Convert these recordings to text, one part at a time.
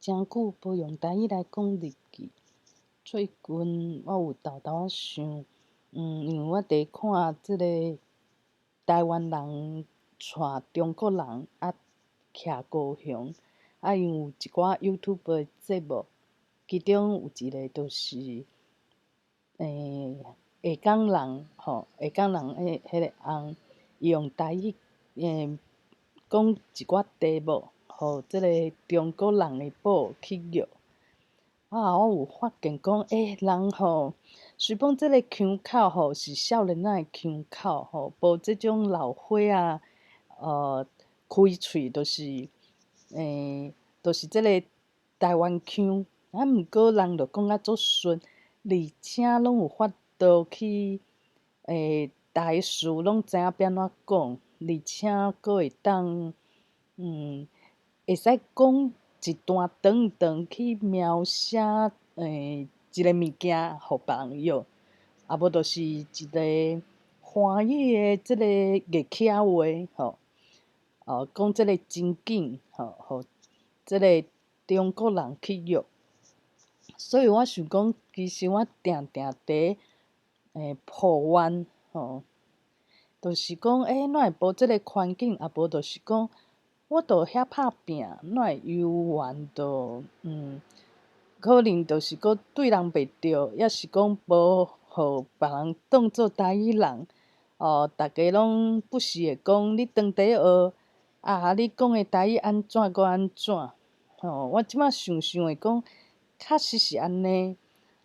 誠久無用台語來講日記。最近我有沓沓仔想，因為我佇看這个台灣人帶中國人啊徛高雄，啊𪜶有一寡 YouTube 的節目，其中有一个就是，下港人吼，下港人彼个翁，伊用台語講一寡題目，予這个中國人的某去約。啊，我有發現講，人吼，雖講這个腔口吼是少年仔的腔口吼，無這種老歲仔，開喙就是，就是這个台灣腔。啊，毋過人就講甲足順，而且攏有法度去，逐个詞攏知影欲按怎講，而且閣會當，會使講一段長長去描寫，一个物件予別人用，啊無就是一个歡喜的這个樂器仔話吼，哦，講這个情景吼，予這个中國人去約。所以我想講，其實我定定佇抱怨吼，就是講，哪會無這个環境，啊無就是講，我都遐拍拚，哪會猶原就，可能就是閣對人袂著，抑是講無予別人當做台語人，哦，逐家攏不時會講你當地學，啊，你講的台語按怎閣按怎，吼，我這擺想想會講，確實是按呢，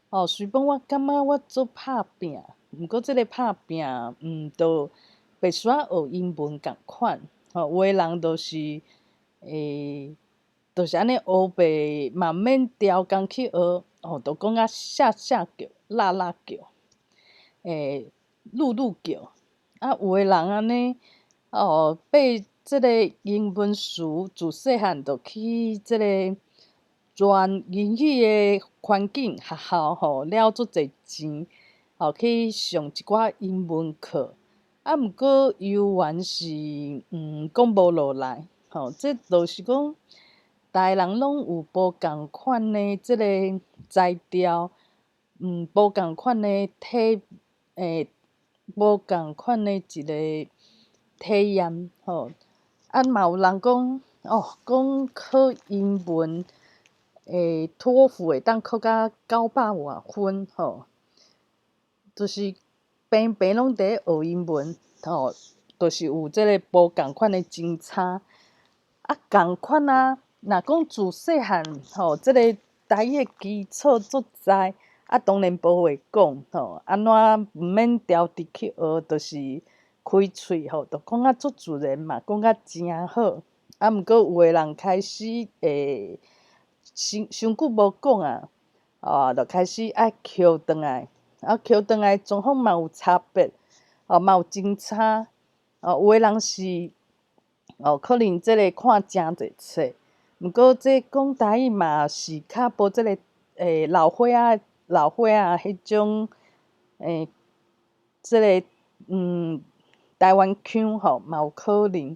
哦，雖講我感覺我足拍拚，毋過這个拍拚，就袂需要學英文仝款，吼，有的人就是，就是按呢烏白嘛毋免刁工去學，哦，就講甲謝謝叫、辣辣叫、嚕嚕叫，啊，有的人按呢，哦，背這个英文詞自細漢就去這个全英語的環境學校吼，了足濟錢，吼去上一寡英文課，啊，毋過猶原是講無落來，吼，這就是講，逐个人攏有無仝款的這个才調，無仝款的體，無仝款的一个體驗，吼。啊，嘛有人講，哦，講考英文，托福會當考甲900外分，吼，就是平平攏佇咧學英文，吼，就是有這个無仝款的真差。啊，仝款啊，若講自細漢吼，這个台語的基礎足知，啊，當然無話講，吼，按怎毋免刁直去學，就是開喙吼，就講甲足自然嘛，講甲誠好。啊，毋過有的人開始會傷傷久無講啊，哦，就開始愛抾轉來，啊，抾轉來狀況嘛有差別，哦，嘛有真差。哦，有的人是，哦，可能這个看誠濟冊，毋過這講台語嘛是較無這个老歲仔彼種這个台灣腔吼嘛有可能。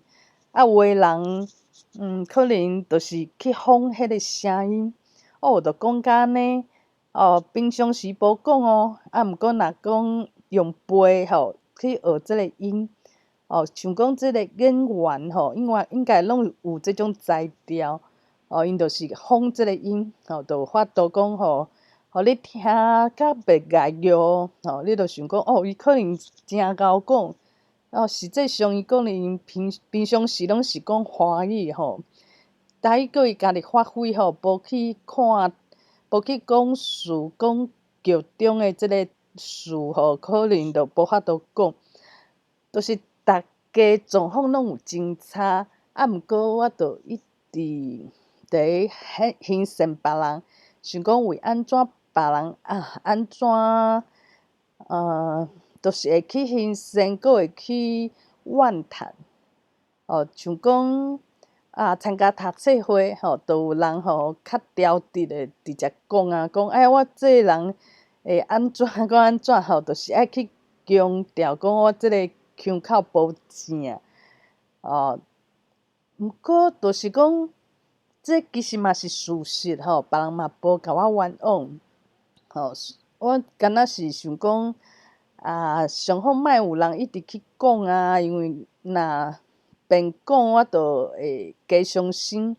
啊，有的人可能就是去仿彼个聲音，哦，就講甲按呢，哦，平常時無講哦，啊，毋過若講用背吼去學這个音，哦，像講這个演員吼，因為應該攏有這種才調，哦，𪜶就是仿這个音，吼，就有法度講吼，予你聽甲袂礙意，吼，你就想講，哦，伊可能誠𠢕講，哦，實際上伊可能平平常時攏是講華語吼，台語閣伊家己發揮吼，無去看，無去講詞，講劇中的這个詞吼，可能就無法度講，就是逐家狀況攏有真差，啊，毋過我就一直佇咧欣羨別人，想講為按怎別人啊，按怎就是會去欣羨，閣會去怨嘆，哦，像講啊，參加讀冊會吼，就有人吼較刁直的直接講啊，講哎，我這个人會按怎閣按怎吼，就是愛去強調講我這个腔口無正，哦，毋過就是講，這其實嘛是事實吼，別人嘛無共我冤枉，吼，我敢若是想講，啊，上好莫有人一直去講啊，因為若變講我就會加傷心。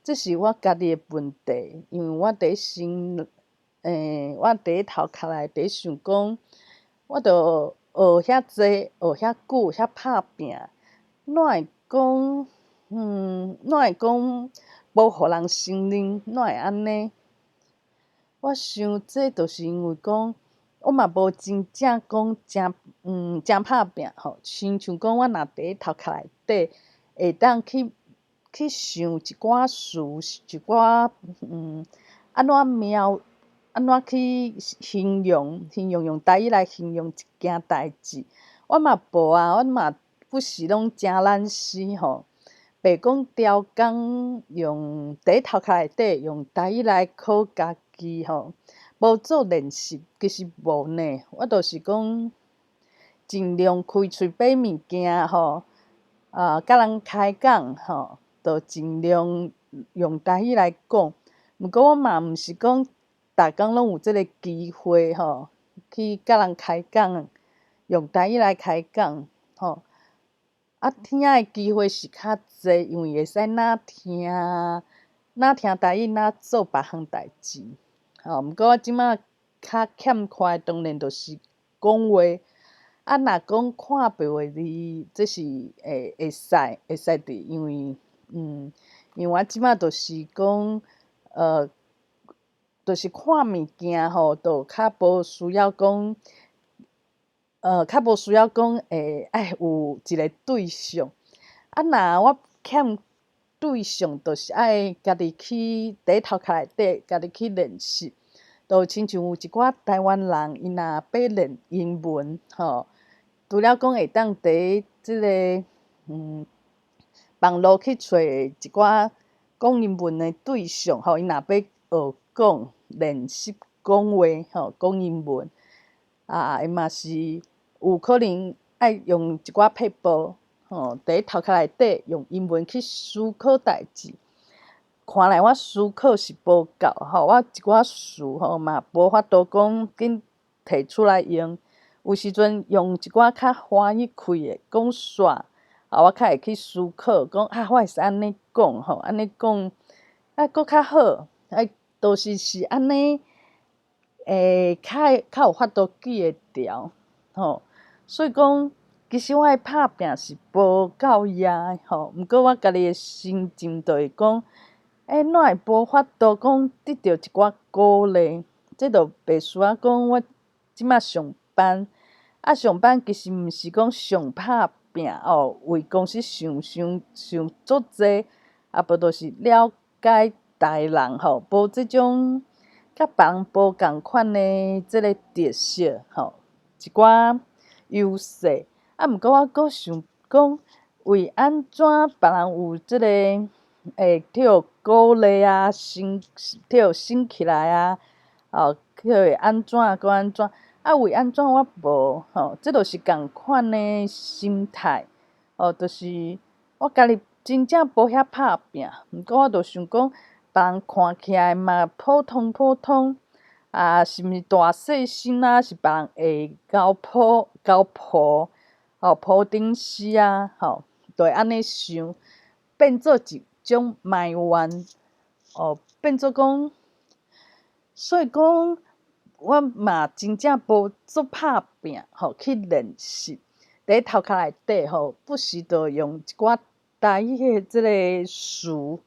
這是我家己的問題，因為我佇心，我佇頭殼內佇想講，我著學遐濟，學遐久，遐拍拚，哪會講，哪會講無予人承認，哪會按呢？我想這就是因為講，我嘛無真正講誠，誠拍拚吼，親像講我若佇頭殼內底會當去想一寡詞，一寡，按怎描，按怎去形容，形容用台語來形容一件代誌，我嘛無啊，我嘛不時攏誠懶死吼。白講刁工用佇頭殼內底用台語來考家己吼，無做練習，其實無呢。我就是講盡量開喙買物件吼，啊，佮人開講吼，就盡量用台語來講。毋過我嘛毋是講逐工攏有這个機會吼，去佮人開講，用台語來開講吼。啊，聽的機會是較濟，因為會使若聽，若聽台語，若做別項代誌。吼，毋過我這馬較欠缺的當然就是講話。啊，若講看白話字，這是會使佇，因為我這馬就是講，就是看物件吼，就較無需要講，較無需要講會愛有一个對象。啊，若我欠對象，就是愛家己去佇頭殼內底，家己去練習。就親像有一寡台灣人，伊若欲練英文吼，除了講會當佇這个網路去揣一寡講英文的對象吼，伊若欲學講練習講話吼，講英文啊，伊嘛是有可能愛用一寡撇步吼，佇頭殼內底用英文去思考代誌。看來我思考是無夠吼，我一寡詞吼嘛無法度講緊提出來用。有時陣用一寡較歡喜開的講煞，啊，我較會去思考，講啊，我會使按呢講吼，按呢講啊，閣較好，啊，就是按呢，較有法度記會牢吼。所以講，其實我的拍拚是無夠掖的吼，毋過我家己的心情就會講，哪會無法度講得著一寡鼓勵？這就袂輸啊講我這馬上班，啊上班其實毋是講上拍拚哦，為公司想想想足濟，啊無就是了解台人吼，無這種佮別人無仝款的這个特色吼，一寡優勢。啊，毋過我閣想講，為按怎別人有這个會去予鼓勵啊，升去予升起來啊，哦，去予按怎閣按怎，啊，為按怎我無吼？這就是仝款的心態，哦，就是我家己真正無遐拍拚，毋過我就想講，別人看起來嘛普通普通，啊，是毋是大細聲啊？是別人會𠢕抱𠢕抱，吼，抱頂死啊，吼，就會按呢想，變做一種埋怨，哦，變做講，所以講，我嘛真正無足拍拚，吼，去練習，佇頭殼內底吼，不時就用一寡台語的這个詞，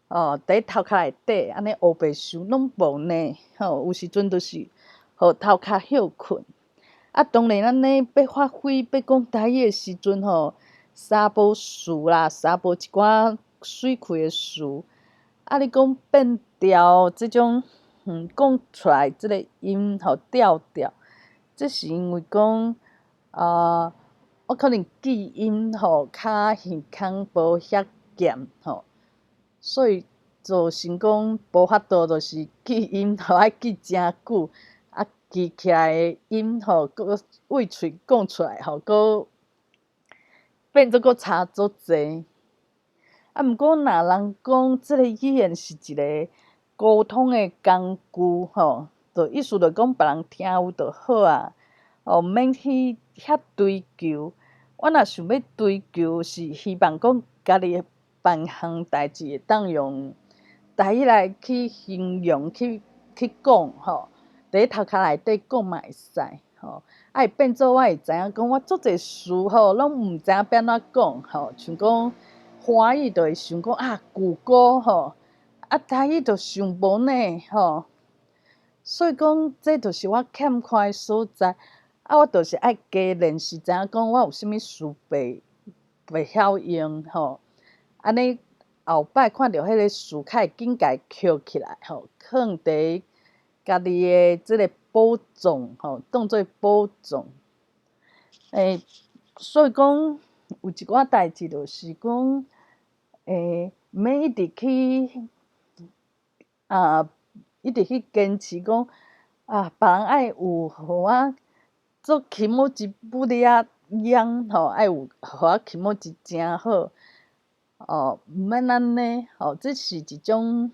哦，佇頭殼內底按呢烏白想，攏無呢，吼，有時陣就是予頭殼歇睏。啊，當然按呢欲發揮欲講台語的時陣吼，三無詞啦，三無一寡媠氣的詞，啊，你講變調這種，講出來這个音吼調調，這是因為講，啊，我可能記音吼較耳空無遐劍吼，所以造成講無法度，就是記音吼愛記誠久，啊記起來的音吼，閣對喙講出來吼，閣變做閣差足濟。啊，毋過若人講這个語言是一个溝通的工具吼，就意思就講別人聽有就好啊，哦，毋免去遐追求。我若想欲追求，是希望講家己辦項代誌會當用台語來去形容、去講吼，佇咧頭殼內底講嘛會使吼。啊，會變做我會知影講，我足濟詞吼，攏毋知影欲按怎講吼，像講華語就會想講啊，谷歌吼，啊台語就想無呢吼。所以講，這就是我欠缺的所在。啊，我就是愛加練習，知影講我有啥物詞袂曉用吼。按呢後擺看著彼个詞，較會緊共抾起來吼，囥佇家己的這个寶藏吼，當做寶藏。所以講有一寡代誌就是講，毋免一直去啊，一直去堅持講啊，別人愛有予我做気持ち不離仔樣吼，愛有予我気持ち誠好，哦，毋免按呢吼，這是一種，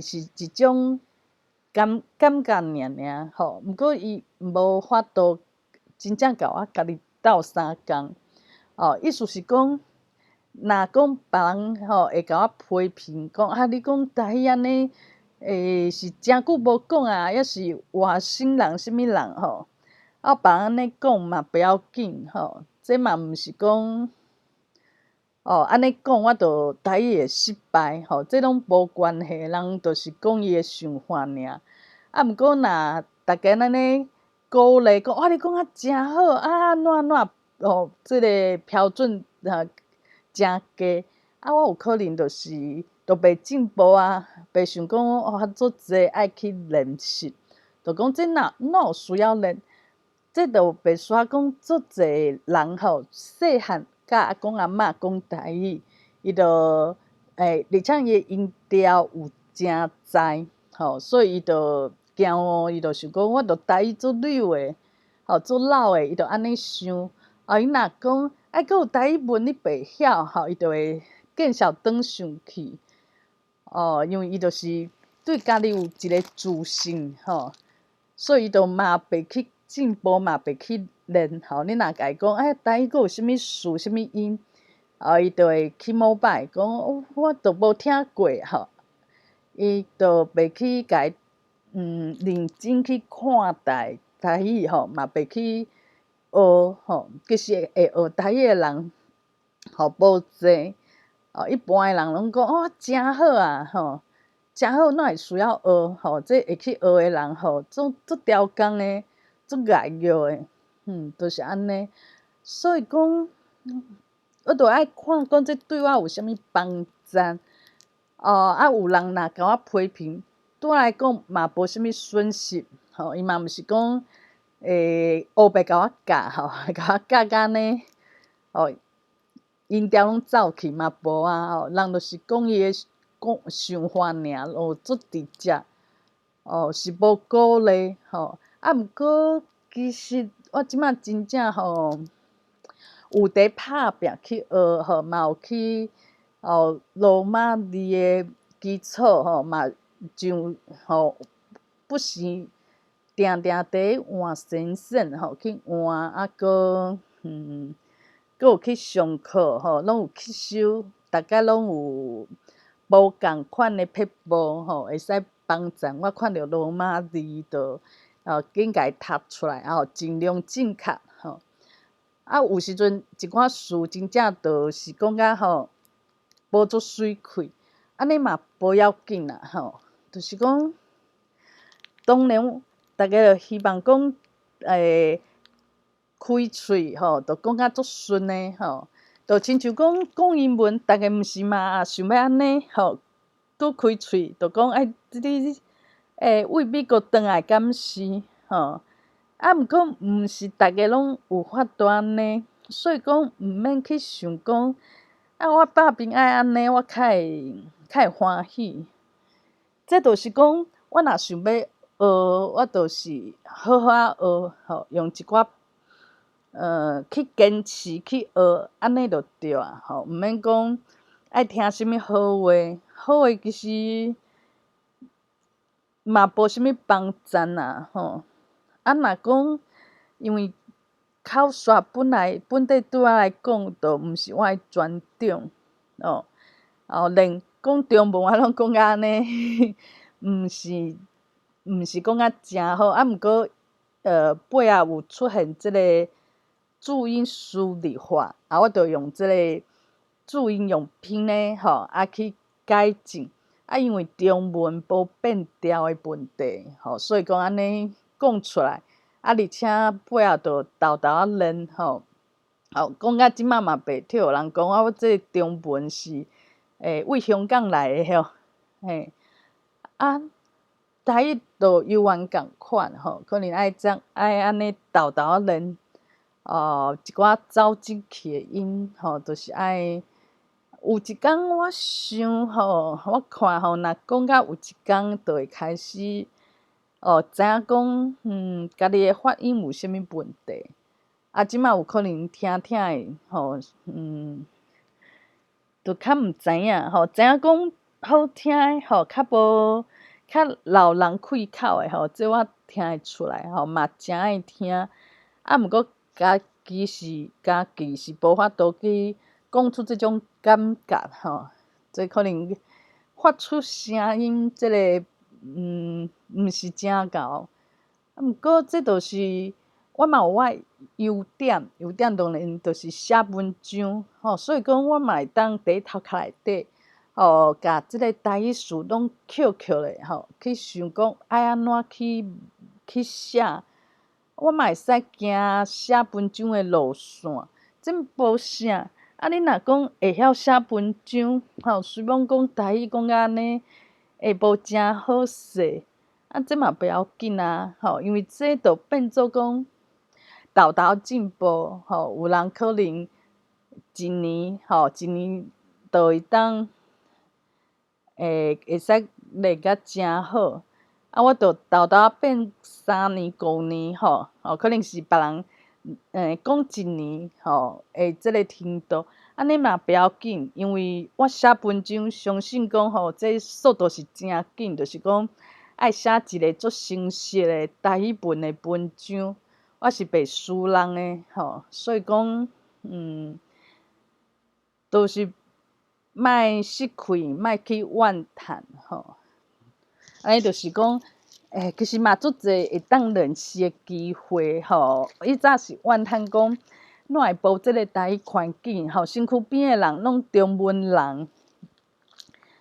是一種感覺爾爾吼，毋過伊無法度真正共我家己鬥相共，哦，意思是講，若講別人吼會共我批評講啊，你講台語按呢，是誠久無講啊，抑是外省人啥物人吼，啊，別人按呢講嘛不要緊吼，這嘛毋是講，哦，按呢講我就台語會失敗吼，這攏無關係，人就是講伊的想法爾。啊，毋過若逐家按呢鼓勵講，哇，你講啊誠好啊，按怎按怎哦，這个標準啊誠低，啊，我有可能就是就袂進步啊，袂想講哦，足濟愛去練習，就講這哪有需要練？這就袂需要講足濟人吼，細漢佮阿公阿嬤講台語，伊就而且伊的音調有誠在吼，所以伊就驚哦，伊就想講我著台語足溜的，吼足老的，伊就按呢想。啊，伊若講啊，閣有台語文你袂曉吼，伊就會見笑轉上去。哦，因為伊就是對家己有一个自信吼，所以伊就嘛袂去進步，嘛袂去練吼。你若共伊講，哎，台語閣有啥物詞、啥物音，哦，伊就會起毛擺，講我都無聽過吼。伊就袂去共伊認真去看待台語吼，嘛袂去學吼。其實會學台語的人吼無濟，哦，一般的人攏講哦，誠好啊吼，誠好，哪會需要學吼？這會去學的人吼，足足刁工的，足愛玉的，就是按呢。所以講，我著愛看講這對我有啥物幫助。哦，啊，有人若共我批評，對我來講嘛無啥物損失，吼，伊嘛毋是講烏白共我教吼，共我教甲按呢，哦，音調攏走去嘛無啊，吼，人就是講伊的講想法爾，哦，足直接，哦，是無鼓勵，吼，啊，毋過其實我這擺真正吼，有佇拍拚去學，吼，嘛有去哦羅馬字的基礎，吼，嘛上吼不時定定佇換先生吼去換，啊，閣閣有去上課吼，攏有吸收，逐擺攏有無仝款的撇步吼，會使幫助我看著羅馬字就哦緊共伊讀出來，吼，盡量正確吼。啊，有時陣一寡詞真正就是講甲吼無足媠氣，按呢嘛無要緊啦吼，就是講當然逐家就希望講開喙吼，就講甲足順的吼，就親像講講英文，逐家毋是嘛想欲按呢吼，拄開喙就講哎，你為美國轉來敢是吼？啊，毋過毋是逐家攏有法度按呢，所以講毋免去想講，啊，我拍拼愛按呢，我較會歡喜。這就是講，我若想欲學，我就是好好仔學，吼，用一寡去堅持去學，按呢就對啊，吼，毋免講愛聽啥物好話，好話其實嘛無啥物幫贊啦，吼。啊，若講因為口說本來本底對我來講，就毋是我的專長，哦，哦，連講中文我攏講甲按呢，毋是講甲誠好，啊，毋過尾仔有出現這个注音輸入法，啊，我就用這个注音用拼的吼，啊去改進。啊，因為中文無變調的問題，吼，所以講按呢講出來，啊，而且尾仔就沓沓仔練吼，吼，講甲這馬嘛袂脫，有人講啊，我這个中文是為香港來的吼，嘿，啊，台語就猶原仝款吼，可能愛怎愛按呢沓沓仔練，哦，一寡走進去的音吼，就是愛有一工我想吼，我看吼，若講到有一工就會開始哦，知影講，家己的發音有啥物問題。啊，這馬有可能聽聽的吼，就較毋知影吼，知影講好聽的吼，較無較老人開口的吼，這我聽會出來吼，嘛誠愛聽。啊，毋過家己是無法度去講出這種感覺吼，這可能發出聲音，這个毋是誠𠢕。啊，毋過這就是我嘛有我的優點，優點當然就是寫文章吼，所以講我嘛會當佇頭殼內底吼，共這个台語詞攏抾抾咧吼，去想講愛按怎去寫，我嘛會使行寫文章的路線，這無啥。啊，你若講會曉寫文章，吼，雖罔講台語講甲按呢，會無誠好勢，啊，這嘛不要緊啊，吼，因為這就變做講沓沓進步，吼，有人可能一年，吼，一年就會當會使練甲誠好，啊，我就沓沓變3年、5年，吼，哦，可能是別人講一年，吼，的這个程度，按呢嘛不要緊，因為我寫文章，相信講吼，這速度是誠緊，就是講愛寫一个足成熟的台語文的文章，我是袂輸人的，吼，所以講，就是莫失氣，莫去怨嘆，吼。按呢就是講，其實嘛足濟會當練習的機會，吼。以早是怨嘆講，哪會無這个台語環境，吼，身軀邊的人攏中文人，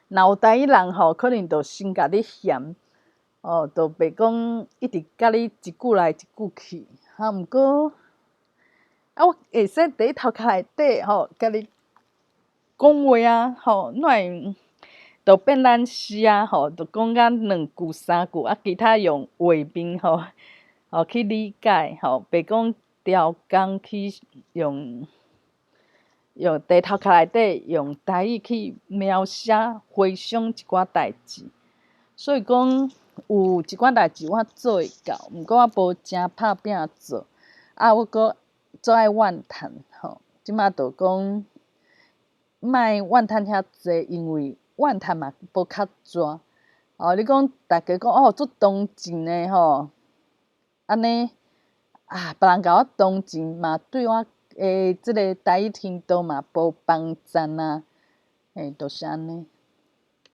若有台語人吼，可能就先共你嫌，哦，就袂講一直共你一句來一句去，哈。毋過，啊，我會使佇頭殼內底吼，共你講話啊，吼，哪會就變咱死啊，吼，就講甲兩句三句，啊，其他用畫面吼，吼去理解，吼，袂講刁工去用佇頭殼內底用台語去描寫回想一寡代誌，所以講有一寡代誌我做會到，毋過我無誠拍拚做，啊，我閣足愛怨嘆，吼，這馬就講莫怨嘆遐濟，因為怨嘆嘛無較逝。哦，你講大家講哦，足同情的吼，按呢啊，別人共我同情嘛，對我的這个台語程度嘛無幫贊啊，嘿，就是按呢。